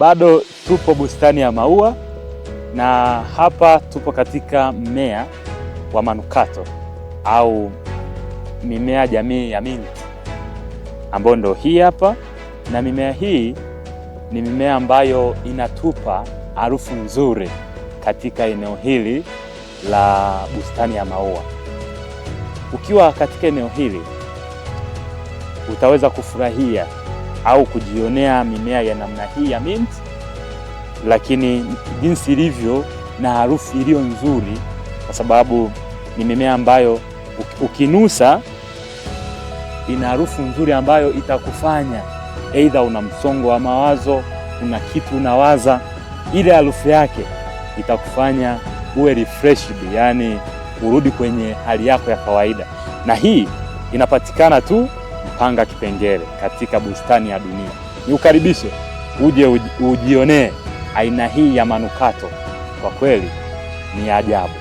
Bado tupo bustani ya maua na hapa tupo katika mmea wa manukato au mimea jamii ya minti ambayo ndo hii hapa, na mimea hii ni mimea ambayo inatupa harufu nzuri katika eneo hili la bustani ya maua. Ukiwa katika eneo hili utaweza kufurahia au kujionea mimea ya namna hii ya mint, lakini jinsi ilivyo na harufu iliyo nzuri, kwa sababu ni mimea ambayo ukinusa ina harufu nzuri ambayo itakufanya aidha una msongo wa mawazo, una kitu unawaza, ile harufu yake itakufanya uwe refreshed, yani urudi kwenye hali yako ya kawaida. Na hii inapatikana tu Mpanga Kipengere katika bustani ya dunia. Niukaribishe uje ujionee aina hii ya manukato, kwa kweli ni ajabu.